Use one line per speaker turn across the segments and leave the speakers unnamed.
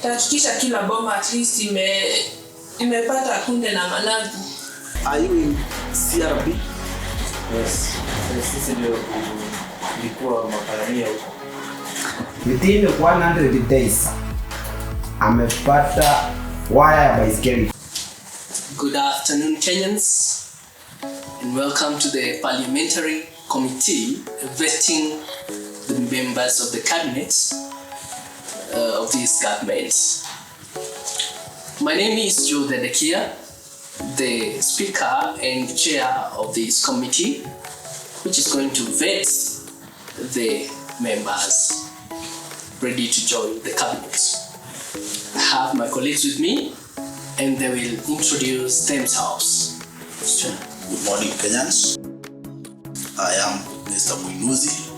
Tahakikisha kila boma at least imepata kunde na managu.
Are you in CRB?
Yes. Sisi ndio tulikuwa mapioneer huko.
Within 100 days amepata waya ya baiskeli.
Good afternoon, Kenyans, and welcome to the Parliamentary Committee vetting the members of the cabinet of this government. My name is Joe Dedekia, the Speaker and Chair of this committee, which is going to vet the members ready to join the cabinet. I have my colleagues with me, and they will introduce themselves.
Good morning, Kenyans. I am Mr. Muinuzi,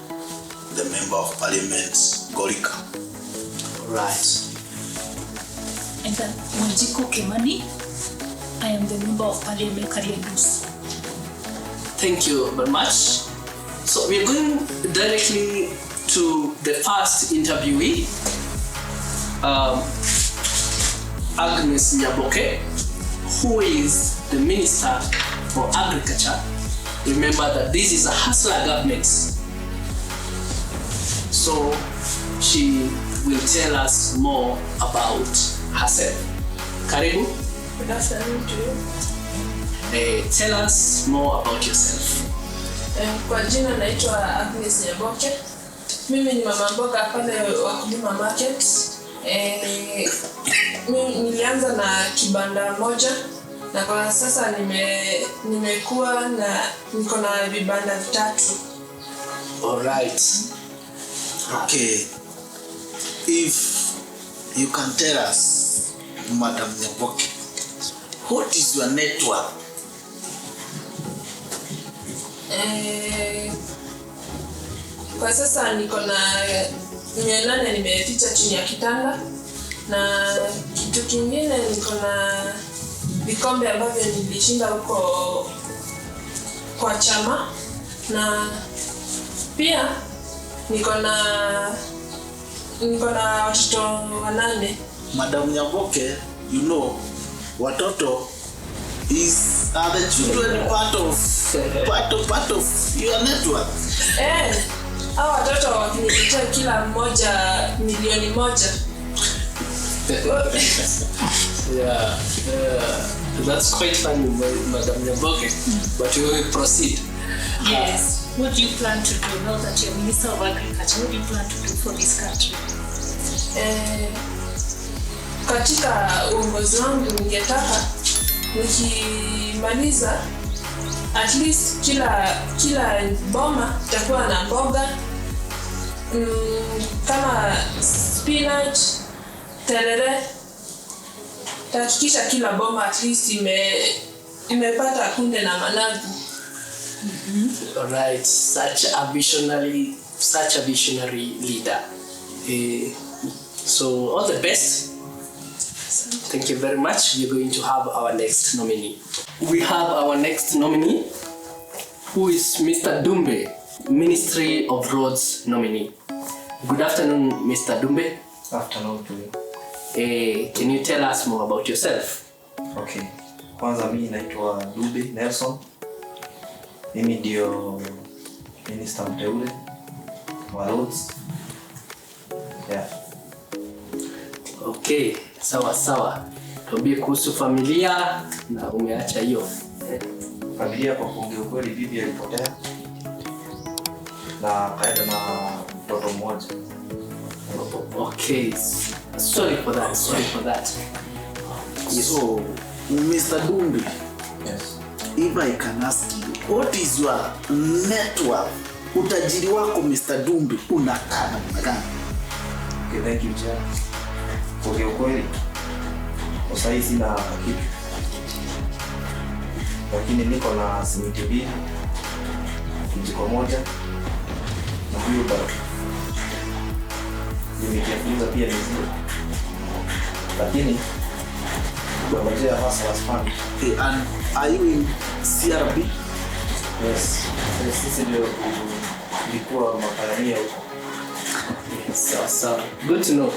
the Member of Parliament, Ngorika.
All right.
And then Wanjiku Kimani. I am the Member of Parliament, Kariandusi.
Thank you very much. So we are going directly to the first interviewee, Agnes Nyaboke, who is the Minister for Agriculture. Remember that this is a hustler government. So she will tell us more about herself. Karibu.
Good afternoon to you.
Tell us more about yourself.
Kwa jina naitwa Agnes Nyaboke. Mimi ni mama mboga pale Wakulima Market. Mimi nilianza na kibanda moja na kwa sasa nimekuwa na niko na vibanda vitatu.
All right.
Okay. If you can tell us, Madam Nyaboke, what is your net worth?
Kwa sasa niko na 800 nimeficha chini ya kitanda, na kitu kingine niko na vikombe ambavyo nilishinda huko kwa chama, na pia niko na watoto 8.
Madam Nyaboke, watoto is are the children part of your net worth?
Eh, hao watoto wakiniletea kila mmoja milioni 1.
Yeah, that's quite funny, Madam Nyaboke. But we will proceed.
Yes. What do you plan to do now that you're Minister of Agriculture? What do you plan to do for this country?
Katika uongozi wangu ningetaka nikimaliza at least kila boma itakuwa na mboga kama spinach, terere. Tahakikisha kila boma at least imepata kunde na managu.
All right, such a visionary leader. So all the best. Thank you very much. We're going to have our next nominee. We have our next nominee, who is Mr. Dumbe, Ministry of Roads nominee. Good afternoon, Mr. Dumbe.
Afternoon to you.
Can you tell us more about yourself?
Okay. Kwanza mimi naitwa Dube Nelson. Mimi ndio minister mteule wa roads. Yeah.
Okay, sawa sawa. Tuambie kuhusu familia na umeacha hiyo.
Familia, kwa kuongea ukweli, bibi alipotea na akaenda na mtoto mmoja.
Okay, sorry for that. Sorry for that.
So, Mr. Dumbi,
Yes.
if I can ask you, what is your net worth? Utajiri wako, Mr. Dumbi, unakaa namna gani?
Okay, thank you, Chair. Kuongea ukweli, kwa sahii sina kitu, lakini niko na simiti mbili, kijiko moja na wheelbarrow. Nimejifunza pia mizigo, lakini nangojea Hustlers Fund.
Okay, and are you in CRB?
Yes, sisi ndio tulikuwa mapioneer huko.
Sawa sawa. Good to know.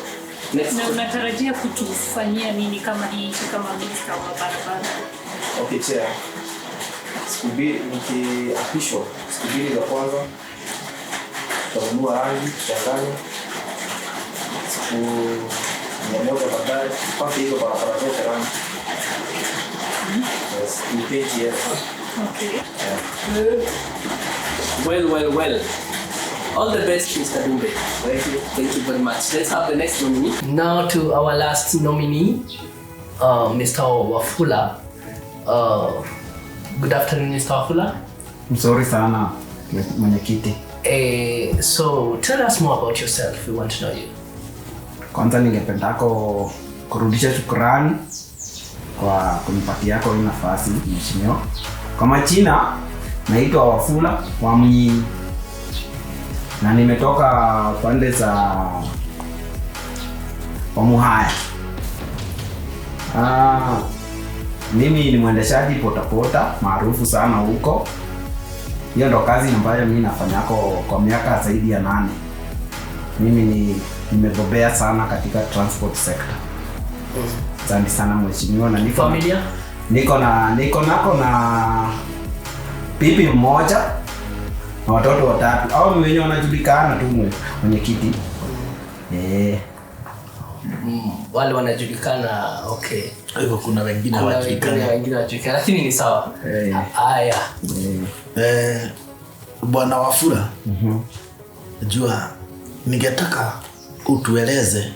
Next.
Na unatarajia kutufanyia nini kama hii nchi kama minister wa barabara?
Okay, chair. Siku mbili nikiapishwa, siku mbili za kwanza tutanunua rangi tuchanganye, siku 100 baadaye tupake hizo barabara zote rangi. Yes, tuipaint yellow.
Okay.
Well, well, well. All the best, Mr. Dumbe.
Thank you.
Thank you very much. Let's have the next nominee. Now to our last nominee, Mr. Wafula. Good afternoon, Mr. Wafula.
Mzuri sana, mwenyekiti.
So tell us more about yourself. We want to know you.
Kwanza ningependako kurudisha shukrani kwa kunipatia yako hii nafasi, mheshimiwa. Kwa majina naitwa Wafula Wamnyi na nimetoka pande za Wamuhaya. Mimi ni mwendeshaji potapota maarufu sana huko. Hiyo ndo kazi ambayo mimi nafanyako kwa miaka zaidi ya 8. Mimi nimebobea sana katika transport sector. Asante sana mheshimiwa, na niko
Familia?
niko nako na bibi mmoja na watoto watatu. Hao ni wenye wanajulikana tu, mwenyekiti.
Wale wanajulikana, okay.
Kwa hivyo kuna wengine
Kuna
hawajulikani.
wengine hawajulikani, lakini ni sawa. Haya.
Bwana Wafula, najua ningetaka utueleze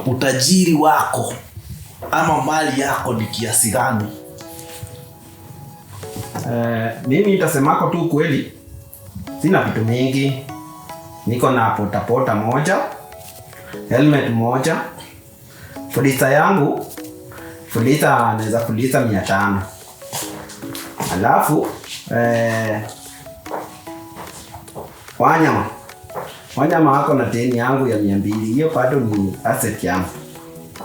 utajiri wako ama mali yako ni kiasi gani?
Mimi nitasemako tu kweli, sina vitu mingi. Niko na potapota moja, helmet moja, fuliza yangu, fuliza naweza fuliza 500. Alafu wanyama wako na deni yangu ya 200. Hiyo bado ni asset yangu.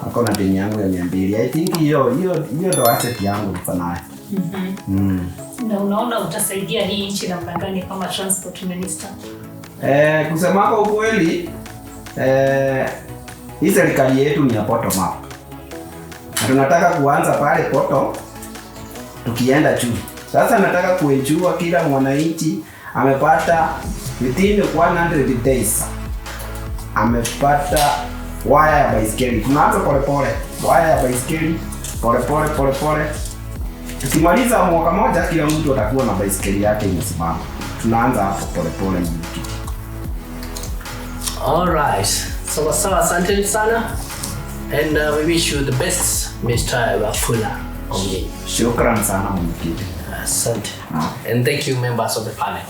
Wako na deni yangu ya 200. I think hiyo ndo asset yangu niko nayo.
Na unaona utasaidia hii nchi namna gani kama transport minister?
Kusema kwa ukweli, hii serikali yetu ni ya bottom up. Na tunataka kuanza pale bottom tukienda juu. Sasa nataka kuejua kila mwananchi amepata within 100 days amepata waya ya baiskeli. Tunaanza polepole, waya ya baiskeli polepole polepole. Tukimaliza mwaka moja, kila mtu atakuwa na baiskeli yake imesimama. Tunaanza hapo polepole, mwenyekiti.
All right. Sawa sawa, asante sana. And we wish you the best, Mr. Wafula Ongei.
Shukran sana, mwenyekiti.
Asante. And thank you, members of the panel.